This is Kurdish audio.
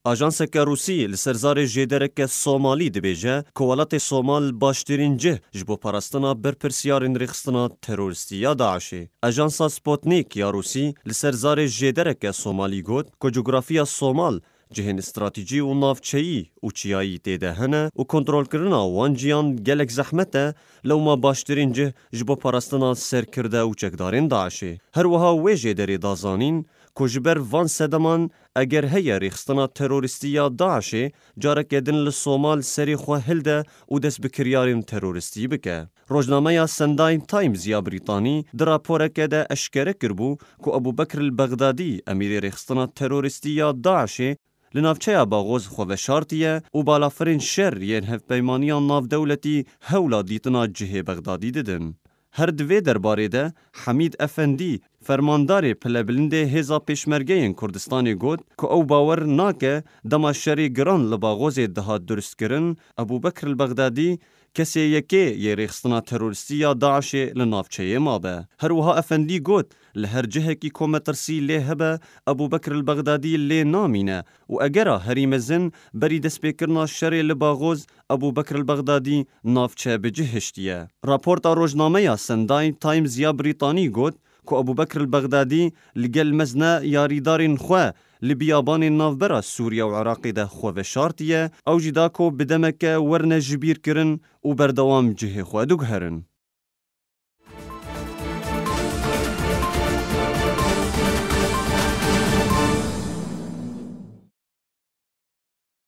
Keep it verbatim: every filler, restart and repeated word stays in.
Ajanseke Rûsî li ser zarê jêdereke Somalî dibêje ku welatê Somal baştirîn cih ji bo parastina berpirsiyarên rêxistina terorîstî ya DAIŞê. Ajansa Sputnik ya Rûsî li ser zarê jêdereke Somalî got ku cografiya Somal cihên stratejî û navçeyî û çiyayî tê de hene û kontrolkirina wan ciyan gelek zehmet e, lewma baştirîn cih ji bo parastina serkirde û çekdarên DAIŞê. Her wiha wê jêderê da zanîn ku ji ber van sedeman eger heye rêxistina terorîstî ya DAIŞê careke din li Somal serê xwe hilde û dest bi kiryarên terorîstî bike. Rojnameya Sunday Times ya Brîtanî di raporeke de eşkere kiribû ku Ebû Bekr el Bexdadî, emîrê rêxistina terorîstî ya DAIŞê, li navçeya Baxoz xwe veşartiye û balafirên şer yên hevpeymaniya navdewletî hewla dîtina cihê Bexdadî didin. Her di vê derbarê de Hemîd Efendî, fermandarê pilebilindê Hêza Pêşmergeyên Kurdistanê got ku ew bawer nake dema şerê giran li Baxozê dihat durustkirin, Ebû Bekr el Bexdadî kesê yekê yê rêxistina terorîstî ya DAIŞê li navçeyê mabe. Her wiha Efendî got, li her cihekî ku metirsî lê hebe, Ebû Bekr el Bexdadî lê namîne û egera herî mezin berî destpêkirina şerê li Baxoz Ebû Bekr el Bexdadî navçe bi cih hiştiye. Raporta rojnameya Sunday Times ya Brîtanî got ku Ebû Bekr el Bexdadî li gel mezne yarîdarên xwe li biyabanên navbera Sûriye û Iraqê de xwe veşartiye, ew jî da ku bi demeke werne jibîrkirin û berdewam cihê xwe diguherin.